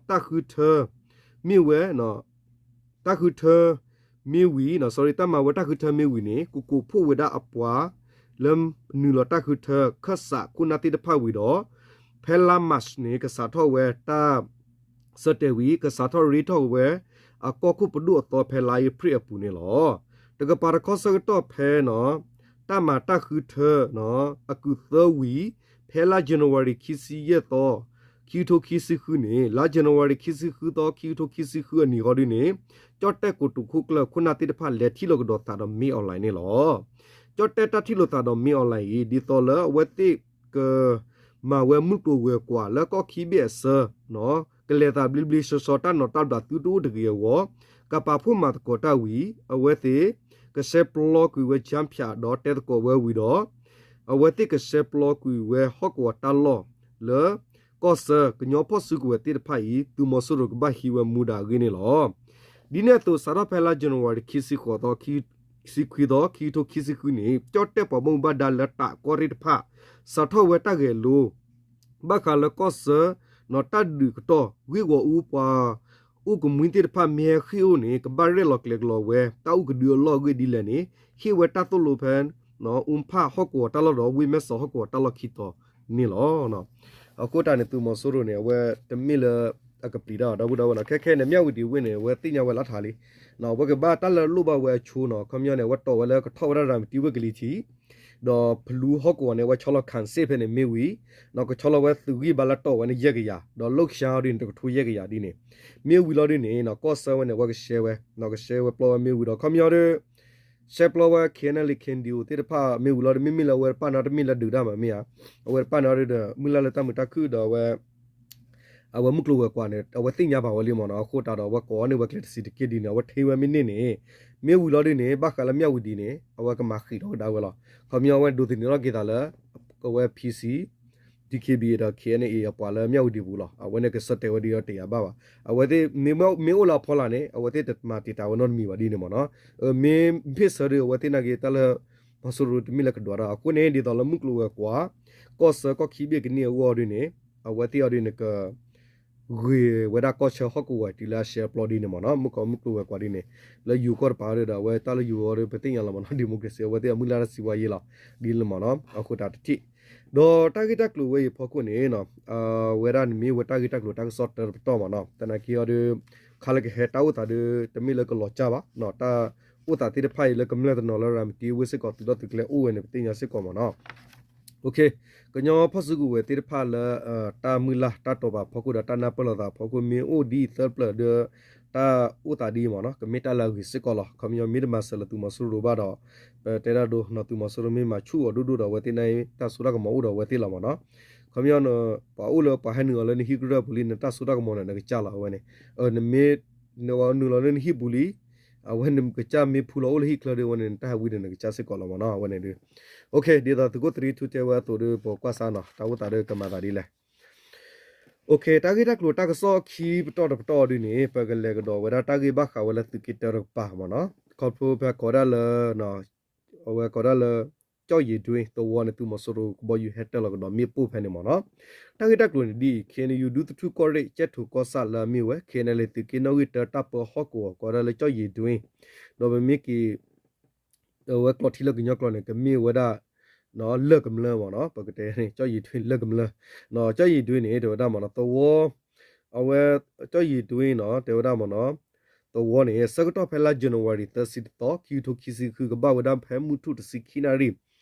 တၢ်ဃုထၢ မ့ၢ်ဝဲ တၢ်ဃုထၢ မ့ၢ်ဝံၤ sorry တၢ်မၤဝဲတၢ်ဃုထၢမ့ၢ်ဝံၤန့ၣ် ကကိးဖှိၣ်ဝဲဒၣ်အပှၤ လၢနုာ်လီၤတၢ်ဃုထၢ ခၢၣ်စးခိၣ်နၢ်သ့ၣ်တဖၣ်ဝံၤဒီး ဖဲလါ March န့ၣ် ကစးထီၣ်ဝဲတၢ် ဆၢတဲာ်ဝံၤ ကစးထီၣ်ရ့ထီၣ်ဝဲ အကီၢ်ခိၣ်ပဒိၣ်အသီဖဲလါအ့ဖြ့ၣ်အပူၤန့ၣ်လီၤ. တကပၤတခီဆၢကတီၢ်ဖဲ တၢ်မၤတၢ်ဃုထၢ အကုးသၢဝံၤ ဖဲလါ January ခံဆံယဲၢ်သီ ခံကထိခံဆံဃုန့ၣ် လါ January ခံဆံဃုသီ ခံကထိခံဆံဃုအနံၤဃီဒ်န့ၣ် ကၠီၣ်တဲၣ်ကိတိာ်ခိၣ်ကျၢၢ်ခိၣ်နၢ်သ့ၣ်တဖၣ် လဲၤထံၣ်လိာ်ကဒီးသးဒီးမ့ၢ်အီၣ်လဲၣ်န့ၣ်လီၤ. ကၠီၣ်တဲၣ်တၢ်ထံၣ်လိာ်သးဒီးမ့ၢ်အီၣ်လဲၣ်အံၤ ဒ်သိးလၢအဝဲသ့ၣ်က မၤဝဲမုၢ်ကျိၤဝဲၤကွာ်လၢကီၢ်ခံဘ့ၣ်အဆၢ ကလဲၤသးဘျ့ဘျ့ဆှီဆှီတၢ်နီၤတၢ်ဘျးသုတအိၣ်တဂ့ၤအဂီၢ် ကပာ်ဖှိၣ်မၤသကိးတၢ်ဝံၤ အဝဲသ့ၣ် ကဆှဲပျီကွံာ်ဝဲ ကၠၣ်ဖၠး ဒီးတဲသကိးဝဲဝံၤဒီး အဝဲသ့ၣ်ကဆှဲပျီကွံာ်ဝဲဟီၣ်ကဝီၤတၢ်လီၢ်လၢ ကီၢ်ဆၢ ကညီဖီၣ်စုကဝဲၤသ့ၣ်တဖၣ်အံၤ သုးမီၤစိရိၤကဘၣ်ဟံးဝဲမူဒါအဂ့ၢ်န့ၣ်လီၤ. ဒ်န့ၣ်အသိး စးထီၣ်ဖဲလါ January ခံဆံဃိးသီ ဆံခွံသီ ခံကထိခံဆံဃုန့ၣ် ကၠီၣ်တဲၣ်ပှၤဘၣ်မူဘၣ်ဒါလၢတးကီၢ်ရ့ၣ်တဖၣ် စးထီၣ်ဝဲတၢ်ဂဲၤလိ ဘၣ်ဃးလၢကီၢ်ဆၢ နီၢ်တၢ်ဒုးကတီၢ် ဂ့ၢ်ဂီၢ်အူပှၤ အိၣ်ကမှံသ့ၣ်တဖၣ်မ့ၢ်ဟဲဃ့ၢ်အိၣ်န့ၣ် ကဘၣ်ရဲၣ်လီၤကျဲၤကလီၤဝဲ တၢ်အိၣ်ကဒုအလီၢ်အဂ့ၢ်ဒ်လဲၣ်န့ၣ် ဟ့ၣ်ဝဲတၢ်သိၣ်လိဖဲ အူဖၣ်ဟီၣ်ကဝီၤတၢ်လီၢ်ဒီး ဝ့ၢ်မဲၢ်စီးဟီၣ်ကဝီၤတၢ်လီၢ်ခံတီၤန့ၣ်လီၤ. အဃိတၢ်န့ၣ် သုးမီၤစိရိၤန့ၣ် အဝဲတမ့ၢ်လၢအကပျံၤတၢ်ဒီပုၢ်ဒီဝဲၢ်နီၤ ခဲခဲန့ၣ် မၠၣ်ဝံၤဒံးဝ့ၢ်န့ၣ် အဝဲသ့ၣ်ညါဝဲလၢထးလံ အဝဲကဘၣ်တၢ်လၢလိၣ်ဘၣ်ဝဲအဆိနီၤ ခီပညီန့ၣ် အဝဲတီၢ်ဝဲလၢကထီၣ်ဝဲဒၣ်ရၤမတံဝ့ၢ်ကလံၤထံး ဒီးဖလူဟီၣ်ကဝီၤန့ၣ် အဝဲဆီလီၤခၣ်စ့ၣ်ဖဲန့ၣ်မ့ၢ်ဝံၤ ကဆီလီၤဝဲသုးဂံၢ်ဘါလၢတီၢ်ဝဲန့ၣ်ယဲၢ်ကယၤ ဒီးလိၣ်ကဆါအီၤဒ်န့ၣ် တကထိယဲၢ်ကယၤဒ်န့ၣ် မ့ၢ်ဝံၤလီၤဒ်န့ၣ် ကီၢ်ဆၢဝဲန့ၣ် အဝဲကရှဲဝဲ ကရှဲဝဲပျီဝဲမ့ၢ်ဝံၤဒီး ခီပညီဒီး ရှဲပျီဝဲ KNLA KNDO သ့ၣ်တဖၣ်မ့ၢ်ဝံၤလီၤဒီး မ့မ့ၢ်လၢအဝဲတပၣ်န့ၣ်တမ့ၢ်လၢဒုးတၢ်မးမ့ၢ်ဧါ အဝဲတပၣ်န့ၣ်အီၤဒီး မုၢ်လၢ်လၢတၢ်မုာ်တၢ်ခုၣ်ဒီးအဝဲ အဝဲမုၢ်ကျိၤဝဲၤကွာ်န့ၣ် အဝဲသ့ၣ်ညါဘၣ်ဝဲလံမ့ၢ်နီၤ အဃိတၢ်ဒီးအဝဲကိးန့ၢ်ဝဲကျဲတဆံးတက့ၢ်ဒ်န့ၣ် အဝဲထံၣ်ဝဲမ့ၢ်န့ၢ်န့ၣ် မ့ၢ်ဝံၤလီၤဒ်န့ၣ် ဘၣ်ဃးလၢမၠၣ်ဝံၤဒံးန့ၣ် အဝဲကမၤဃံးထီၣ်ကဒါဝဲလီၤ. ခီပညီအဝဲဒိးသန့ၤထီၣ်က့ၤသးလၢ အဝဲ PC DKBA ဒီး KNA အပှၤလၢမၠၣ်ဝတံၤပူၤလီၤ. အဝဲန့ၣ်ကဆၢတဲာ်ဝဲဒ်အံၤဒီးတယာ်ဘၣ်ဘၣ်. အဝဲသ့ၣ်မ့ၢ်အိၣ်လၢအဖီလာ်န့ၣ် အဝဲသ့ၣ်တမၤတံာ်တာ်ဝဲနီတမံၤဘၣ်ဒ်န့ၣ်မ့ၢ်နီၤ. မ့ၢ်ဖ့ၣ်ဆၢဒီး အဝဲသ့ၣ်နာ်က့တၢ်လၢ မီၤစိရိၤတမ့ၢ်လၢကဒွးတၢ်အဃိန့ၣ် ဒ်သိးလၢမုၢ်ကျိၤဝဲၤကွာ် ကီၢ်ဆၢကီၢ်ခံဘ့ၣ်ကန့ၢ်အဂီၢ်ဒ်န့ၣ် အဝဲသ့ၣ်အီၤဒ်န့ၣ်က ဂ့ၤဝဲဒၣ်ကီၢ်ဆၢဟီၣ်ကဝီၤတုၤလၢအရှဲအပျီဒ်န့ၣ်မ့ၢ်နီၤ. မုၢ်ကီၢ်မုၢ်ကျိၤဝဲၤကွာ်ဒ်န့ၣ် လၢယိၤကီၢ်တပၤဒီး အဝဲတၢ်လၢယိၤအီၤဒီး ပသ့ၣ်ညါလီၤမ့ၢ်နီၤ democracy အဝဲသ့ၣ်အမုၢ်လၢ်တၢ်စံးဝါယဲလီၤ ဒ်လၢမ့ၢ်နီၤ အဃိတၢ်တထံၣ် ဒီးတၢ်ဂ့ၢ်တၢ်ကျိၤဝဲအံၤအဖီခိၣ်န့ၣ် ဝဲဒၣ်န့ၣ်မ့ၢ်ဝဲတၢ်ဂ့ၢ်တၢ်ကျိၤတၢ်ကစီၣ်တၢတပတီၢ်မ့ၢ်နီၤ. သနာ်က့အီၤဒီး ခါလၢကဟဲတၢ်အိၣ်သးဒီး တမ့ၢ်လၢကလီၤကၢ်ဘၣ် တၢ်အိၣ်သးသ့ၣ်တဖၣ်အံၤလၢကမျၢၢ်တနီၤလၢရၤမတံဝ့ၢ်စ့ၢ်ကီး သုးဒီၣ်သုးကျဲအိၣ်ဝဲန့ၣ် ပသ့ၣ်ညါစ့ၢ်ကီးမ့ၢ်နီၤ. ကညီဖီၣ်စုကဝဲၤသ့ၣ်တဖၣ်လၢ တၢ်မုၢ်လၢ်တၢ်တိာ်ပာ်ဖီခိၣ်ဒီးတၢ်နၢ်ပၢၢ်လိာ်သးဖီခိၣ် မ့ၢ်အိၣ်ဒ်အံၤသၢပျၢၤဒီး တၢ်အိၣ်သးဒ်အံၤမ့ၢ်နီၤ ကမ့ၢ်တၢ်လၢအဂ့ၤစ့ၢ်ကီးလီၤ. ခီပညီမ့ၢ်တမၤစၢၤလၢသုးမီၤစိရိၤဘၣ်ဒီး ပတဲဒၣ်ဒိနီၤ သုးမီၤစိရိၤမ့ၢ်မၤဆူၣ်အီၤဒိၣ်ဒိၣ်ဒီး အဝဲသ့ၣ်န့ၣ် တၢ်စိတၢ်ကမီၤအိၣ်ဒီးအဝဲသ့ၣ်လီၤမ့ၢ်နီၤ. ခီပညီ ပှၤဟဲနုာ်အီၤလၢနဟံၣ်ကရၢၢ်ပူၤလံ နတၢ်စိတၢ်ကမီၤန့ၣ် နကစၢ်လီၤ အဝဲန့ၣ် နမ့ၢ် နနုာ်လီၤလၢနဟံၣ်ပူၤလံ အဝဲနကစၢ်မ့ၢ်ဖူလီၤအိၣ်လၢဟံၣ်ချၢဒီး အဝဲန့ၣ် နတၢ်ဟဲဝံဒီးနကစၢ်စ့ၢ်ကီးလီၤမ့ၢ်နီၤ အဝဲန့ၣ်ဒီး ဒ်သိးသုးခိၣ်သရံထူတဲဝဲအသိးဒီး ပကွၢ်စၢ်နီၤ တၢ်အိၣ်သးဒီးကမၤသးဒ်လဲၣ်. တၢ်ဂ့ၢ်တၢ်ကျိၤတၢ်ကစီၣ်ခံပတီၢ်တပတီၢ်ဒ်န့ၣ် ပကလဲၤကဒီးဝဲဒၣ်တၢ်ဂ့ၢ်ဘၣ်ဃးဝဲလၢသုးက့တၢတကပၤမ့ၢ်နီၤ ခီဖျိဖဲကိးဒၣ်လၢ အဝဲကိးဒၣ်လၢ ကၠီၣ်ယံၤဒွ့သဝီန့ၣ် သုးမီၤစိရိၤကဘီယူၤဟဲတၢၢ်လီၤကဒီးမ့ၣ်ပိၢ်ဖဲန့ၣ်မ့ၢ်နီၤ. တၢ်ဂ့ၢ်တၢ်ကျိၤန့ၣ်ဒ်အံၤ KNU ဒူသထူၣ်ကီၢ်ရ့ၣ် ကၠဲၣ်ထိၣ်ကီၢ်ဆၣ်လၢအမ့ၢ်ဝဲ KNLA သုးက့နီၣ်ဂံၢ်တၢတၢ်ပၢဟီၣ်ကဝီၤ ကိးဒၣ်လၢကၠီၣ်ယံၤဒွ့ ဒီးပမ့ၢ်က့ၤ အဝဲကျိာ်ထံလၢကညီကျိာ်န့ၣ် ကမ့ၢ်ဝဲဒၣ် လၢၢ်ကမျၢၢ်မ့ၢ်နီၤ ပကတဲန့ၣ် ကၠီၣ်ယံၤဒွ့လၢၢ်ကမျၢၢ် ကၠီၣ်ယံၤဒွ့န့ၣ် တဲဝဲဒၣ်မ့ၢ်နီၤ သဝီ အဝဲ ကၠီၣ်ယံၤဒွ့နီၤ တဲဝဲဒၣ်မ့ၢ်နီၤ သဝီန့ၣ် အဆၢကတီၢ်ဖဲလါ January သၢဆံတသီ ခံကထိခံဆံဃု ကဘၣ်ဝဲဒၣ်ဖဲမုၢ်ထူၣ်တဆံခံနၣ်ရံၣ်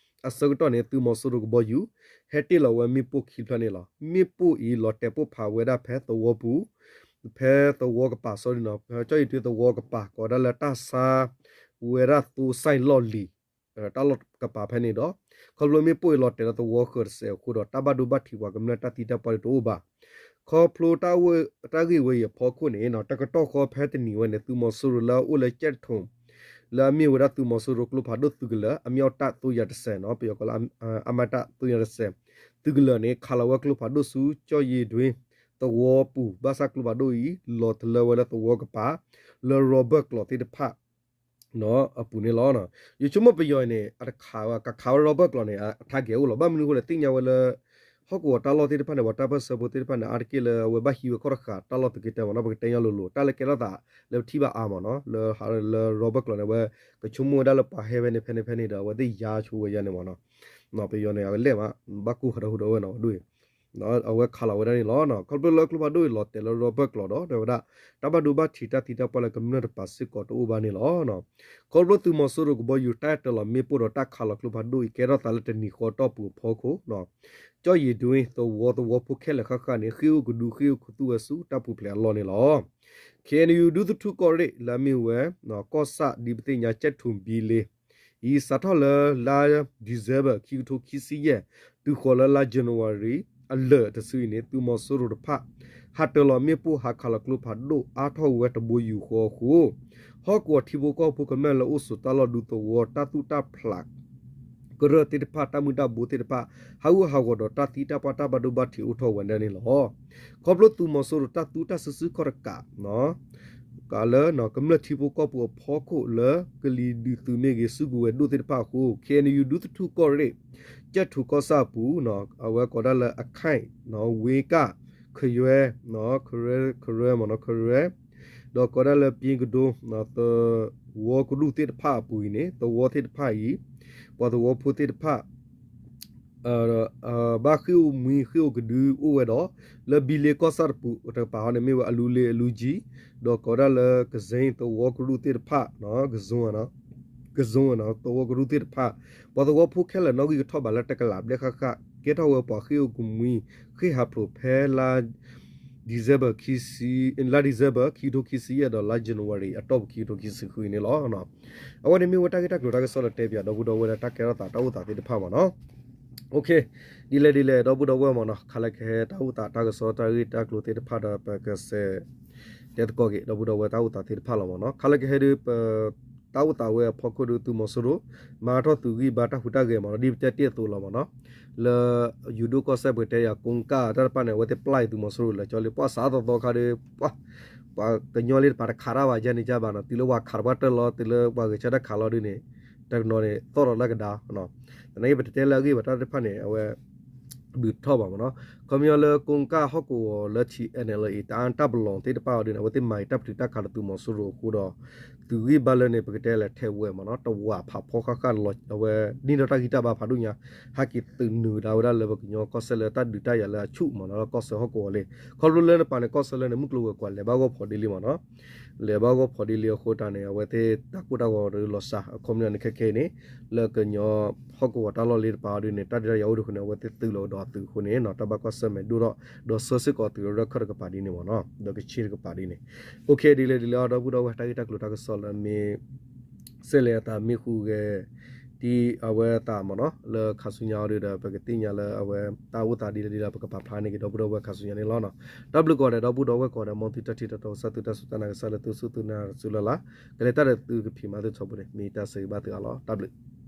အဆၢကတီၢ်န့ၣ် သုးမီၤစိရိၤကဘီယူၤ ဟဲတ့ၢ်လီၤဝဲမ့ၣ်ပိၢ်ခံဖျၢၣ်န့ၣ်လီၤ. မ့ၣ်ပိၢ်အံၤလီၤတဲာ်ပိၢ်ဖးဝဲဒၣ်ဖဲသဝီပူၤ ဖဲသဝီကပၤ sorry နီၤ ကၠီၣ်ယံၤဒွ့သဝီကပၤ ကိးဒၣ်လၢတၢ်ဆါဝဲဒၣ်သိစဲၣ်လီၢ်လံၤ တၢ်လီၢ်ကပၤဖဲန့ၣ်ဒီး ခီဖျိမ့ၣ်ပိၢ်အံၤလီၤတဲာ်လၢသဝီဃၢၤတစဲးအဃိဒီး တၢ်ဘၣ်ဒိဘၣ်ထံးပှၤကမျၢၢ်တၢ်သံတၢ်ပှၢ်တအိၣ်ဘၣ်. ခီဖျိတၢ်ဂ့ၢ်ဝဲအံၤအဖီခိၣ်န့ၣ် တကတီၢ်ဃီဖဲတနံၤဝဲန့ၣ် သုးမီၤစိရိၤလၢအအိၣ်လၢကၠဲၣ်ထိၣ် လၢအမ့ၢ်ဝဲဒၣ်သုးမီၤစိရိၤကျိဖးဒိၣ်သုးကလၢၤ အမ့ၢ်အီၣ်တၢ်သိယၤတစဲးနီၤ ပယီၤကိးလၢ အမတၢ်သိယၤတစဲး သုးကလၢၤန့ၣ် ခးလီၤဝဲကျိဖးဒိၣ်ဆူကၠီၣ်ယံၤဒွ့သဝီပူၤ ဘၣ်ဆၣ်ကျိဖးဒိၣ်အံၤ လီၤတလၢဝဲလၢသဝီကပၤ လၢရီဘၢၣ်ကျိာ်သ့ၣ်တဖၣ် အပူၤန့ၣ်လီၤ. ယဆိကမိၣ်ပယီၤအံၤန့ၣ် အတခးဝဲ ကခးဝဲရီဘၢၣ်ကျိာ်န့ၣ် အ target အိၣ်လီၤ. ဘၣ်မနုၤအဃိလဲၣ် သ့ၣ်ညါဝဲလၢ ဟီၣ်ကဝီၤတၢ်လီၢ်သ့ၣ်တဖၣ်န့ၣ် ပှၤတၢ်ပၢၢ်ဆၢဖိသ့ၣ်တဖၣ်န့ၣ် အါတက့ၢ်လၢအဝဲဘၣ်ဟံးဝဲခီၣ်တဃာ် တၢ်လီၢ်သုးက့တၢမ့ၢ်နီၤ ပကတဲညီလိၤလိၤ တၢ်လၢကဲထီၣ်သးလၢပထံၣ်ဘၣ်အါမ့ၢ်နီၤ လၢ လၢရီဘၢၣ်ကျိာ်န့ၣ် အဝဲ ကဆိကမိၣ်ဝဲဒၣ်လၢပှၤဟဲဝဲန့ၣ်ဖဲန့ၣ်ဖဲန့ၣ်ဒီး အဝဲသ့ၣ်ယါဆိဝဲယါန့ၣ်မ့ၢ်နီၤ ပယီၤန့ၣ် အကလဲၣ်မး ဘၣ်ကိၢ်ဃာ်ဒီးဟူးဒီးဝဲနီၤ အဝဲခးလီၤဝဲဒၣ်န့ၣ်လီၤ. ခီဖျိလၢကျိဖးဒိၣ်အံၤလီၤတဲာ်လၢရီဘၢၣ်ကျိာ်ဒီး တဲဝဲဒၣ် တၢ်ဘၣ်ဒိဘၣ်ထံးတၢ်သံတၢ်ပှၢ်လၢကမျၢၢ်တပၤစ့ၢ်ကီးတအိၣ်ဘၣ်န့ၣ်လီၤ. ခီဖျိသုးမီၤစိရိၤကဘီယူၤတၢ်အဲၣ်တၢ်လီၤမ့ၣ်ပိၢ်ဒီးတၢ်ခးလီၤကျိဖးဒိၣ်အံၤ ကဲထီၣ်သးလၢတနံၤဃီတီၢ်ပူၤအဖီခိၣ် ကၠီၣ်ယံၤဒွ့သဝီသဝီဖိခဲလၢာ်ဃၣ်ဃၣ်န့ၣ် ဃ့ၢ်အိၣ်ကဒုဃ့ၢ်အိၣ်ခူသူၣ်ဝဲဆူတၢ်ပူၤဖျဲးအလီၢ်န့ၣ်လီၤ. KNU ဒူသထူၣ်ကီၢ်ရ့ၣ်လၢအမ့ၢ်ဝဲ ကီၢ်ဆၣ်ဒ်ပသ့ၣ်ညါ ကၠဲၣ်ထိၣ်ဘံလ့ အံၤစးထီၣ်လၢလါ December ခံကထိခံဆံယဲၢ် တုၤဃီၤလၢလါ January အလၢာ်တစုအံၤန့ၣ် သုးမီၤစိရိၤတဖၣ် ဟးတၢၤလီၤမ့ၣ်ပိၢ်ဟးခးလီၤကျိဖးဒိၣ်အါထီၣ်ဝဲတဘိယူၢ်ဃီအဃိ ဟီၣ်ကဝီၤထံဖိကီၢ်ဖိကမျၢၢ်လၢအိၣ်ဆိးတၢ်လီၢ်ဒူသဝီတၢ်သူၣ်တၢ်ဖျး ကရၢၢ်သ့ၣ်တဖၣ် တၢ်မုၢ်တၢ်ဘိသ့ၣ်တဖၣ် ဟးဂူာ်ဟးဂီၤဒီးတၢ်သံတၢ်ပှၢ်တၢ်ဘၣ်ဒိဘၣ်ထံးအိၣ်ထီၣ်ဝဲဒၣ်န့ၣ်လီၤ. ခီဖျိသုးမီၤစိရိၤတၢ်သူတၢ်စုဆူၣ်ခီၣ်တကး ကးလၢ ကမျၢၢ်ထံဖိကီၢ်ဖိအဖီခိၣ်လၢကလံၤဒုးသုးမ့ၢ်ဂ့ၤ စုကဝဲၤဒိၣ်သ့ၣ်တဖၣ်အဃိ KNU ဒူသထူၣ်ကီၢ်ရ့ၣ် ကၠဲၣ်ထိၣ်ကီၢ်ဆၣ်အပူၤ အဝဲကိးဒၣ်လၢအခဲၣ် ဝ့ကၣ် ခရွဲ ခရွဲ ခရွဲမ့ၢ်နီၤ ခရွဲ ဒီးကိးဒၣ်လၢပၠ့ကဒိ သဝီကရူၢ်သ့ၣ်တဖၣ်အပူၤအံၤန့ၣ် သဝီသ့ၣ်တဖၣ်အံၤ ပှၤသဝီဖိသ့ၣ်တဖၣ် ဘၣ်ဃ့ၢ်အိၣ်မှံဃ့ၢ်အိၣ်ကဒုအိၣ်ဝဲဒီး လၢဘံလ့ကီၢ်ဆၣ်တပူၤတကပၤဟီန့ၣ် မ့ၢ်ဝဲအလူလ့အလူကၠံ ဒီးကိးဒၣ်လၢကစ့သဝီကရူၢ်သ့ၣ်တဖၣ် ကစ့ ကစ့သဝီကရူၢ်သ့ၣ်တဖၣ် ပှၤသဝီဖိခဲလၢာ်နီၣ်ဂံၢ်ကထီၣ်ဘးလၢတကလးဘျဲၣ်ဃၣ်ဃၣ် ကဲထီၣ်ဝဲပှၤဃ့ၢ်အိၣ်ကမှံ ဃ့ၢ်ဟးဖျိးဖဲလါ December ခံဆံ လါ December ခံကထိခံဆံယဲၢ်ဒီးလါ January အတီၢ်ပူၤခံကထိခံဆံဃုအံၤန့ၣ်လီၤ. အဝဲန့ၣ်မ့ၢ်ဝဲတၢ်ဂ့ၢ်တၢ်ကျိၤတၢ်ကစီၣ်လၢတဲပၠး ဒီပုၢ်ဒီဝဲၢ်လၢတၢ်ကဲထီၣ်သးတၢ်အိၣ်သးသ့ၣ်တဖၣ်မ့ၢ်နီၤ. ဒ်လဲၣ်ဒ်လဲၣ် ဒီပုၢ်ဒီဝဲၢ်မ့ၢ်နီၤ ခါလၢကဟဲတၢ်အိၣ်သးတၢ်ကစီၣ်တၢ်ဂ့ၢ်တၢ်ကျိၤသ့ၣ်တဖၣ်ဒီး ပကစဲး တဲသကိးက့ၤ ဒီပုၢ်ဒီဝဲၢ်တၢ်အိၣ်သးသ့ၣ်တဖၣ်လီၤမ့ၢ်နီၤ. ခါလၢကဟဲဒီး ပ တၢ်အိၣ်သးဝဲအဖီခိၣ်ဒီးသုးမီၤစိရိၤ မၤထီၣ်သုးဂံၢ်ဘါတၢ်ဟူးတၢ်ဂဲၤမ့ၢ်နီၤ ဒ်ပတဲတ့ၢ်အသိးလီၤမ့ၢ်နီၤ လၢ ယူၤဒိၣ်ကီၢ်စဲၣ်ပကတဲယၤ ကိကၣ်တၢ်တဖၣ်န့ၣ် အဝဲသ့ၣ်ပျၢ်အံၤသုးမီၤစိရိၤလၢာ်ကၠီလံ ပှၤစးသီသီခါဒီး ပှၤ ပှၤကညီလံတပၤတခးတၢ်ဘၣ်ယဲန့ၣ်ကဘၣ်နီၤ တုၤလၢပှၤခးတပှၢ်တၢၢ်လီၤ တုၤလၢပှၤဂဲၤဆၢထၢၣ်ခးလီၤဒ်န့ၣ် တနီၤန့ၣ် သီၣ်ဒီးလၢကဒါ သနာ်က့ပတဲတဲလၢအဂ့ၢ်ဘၣ်တၢ်တဖၣ်န့ၣ် အဝဲ ဘုးထီၣ်ဘၣ်မ့ၢ်နီၤ ခီပညီလၢကိကၣ်ဟီၣ်ကဝီၤလၢ ထံ အၣ် န လ အံၤ တၢ်အၣ်တၢ်ပလီၢ်သ့ၣ်တဖၣ်အီၤဒ်န့ၣ် အဝဲသ့ၣ်မၤအံၤတၢ်ပတုာ်တၢ်ခးဒီးသုးမီၤစိရိၤအဃိဒီး သုးဂံၢ်ဘါလၢန့ၣ် ပကတဲလဲၤထဲးဝဲမ့ၢ်နီၤ တဝးဖးဖီဃၣ်ဃၣ်လီၤ အဝဲန့ၢ်ဒီးတၢ်ဂံၢ်တၢ်ဘါဖးဒိၣ်ညါ ဟဲက့ၤသုးနုာ်ဒၣ်ဝဲဒၣ်လၢပကညီကီၢ်စဲၣ်လၢတၢ်ဒုးတၢ်ယၤလၢအဆူၣ်မ့ၢ်နီၤ လၢကီၢ်ဆၢဟီၣ်ကဝီၤလံ ခီဖျိလၢနပာ်န့ၣ် ကီၢ်ဆၢလၢန့ၣ် မုၢ်ကျိၤဝဲၤကွာ်လဲၤဘၣ်ဂီၢ်ဖီဒ့လံမ့ၢ်နီၤ လဲၤဘၣ်ဂီၢ်ဖီဒ့လံအဃိတၢ်န့ၣ် အဝဲသ့ၣ်တၢ်ကိၢ်တၢ်ဂီၤဒီးလီၤစှၤ အခီပညီန့ၣ်ခဲခဲအံၤန့ၣ် လၢကညီဟီၣ်ကဝီၤတၢ်လီၢ်လံတပၤအီၤဒ်န့ၣ် တၢ်ဒုးတၢ်ယၤအိၣ်ဒံးအဃိန့ၣ် အဝဲသ့ၣ်သုးလီၤကဒီးအသုးအဃိန့ၣ် တၢ်ဘၣ်ကွၢ်ဆၢၣ်မဲာ်ဒိၣ်ထီၣ် ဒီးဆှၢစ့ၢ်ကီးသုးရၢၢ်ခၢၣ်တကပၤဒ်န့ၣ်မ့ၢ်နီၤ ဒီးကဆ့တကပၤဒ်န့ၣ် ဒ်လဲၣ်ဒ်လဲၣ်အီၤ ဒီပုၢ်ဒီဝဲၢ်တၢ်ဂ့ၢ်တၢ်ကျိၤတၢ်ကစီၣ်လၢမ့ၢ် စဲးလဲၤအသးမ့ၢ်ဃူဂဲၤ ဒ်အဝဲသးမ့ၢ်နီၤ လၢခါဆူညါအီၤဒ်ဒီး ပကသ့ၣ်ညါလၢအဝဲတၢ်အိၣ်သးဒ်လဲၣ်ဒ်လဲၣ် ပကပာ်ဖျါန့ၢ်က့ၤဒီပုၢ်ဒီဝဲၢ်ခါဆူညါန့ၣ်လီၤ. တၢ်ဘျုးကိးဂၤဒဲး ဒီပုၢ်ဒီဝဲၢ်ကိးဂၤဒဲး မ်သုတၢ်ထံၣ်တၢ်တီကစၢ် သုတၢ်စူၢ်တၢ်နာ်ကစၢ်လၢသုစူၢ်သုနာ်တစုလၢ်လၢ် ကလဲၤတၢ်ဒီးသုကဖံးမၤသုထီဘိန့ၣ် မ့ၢ်တၢ်ဆၢဂ့ၤဘၣ်သုအါလီၤ. တၢ်ဘျုး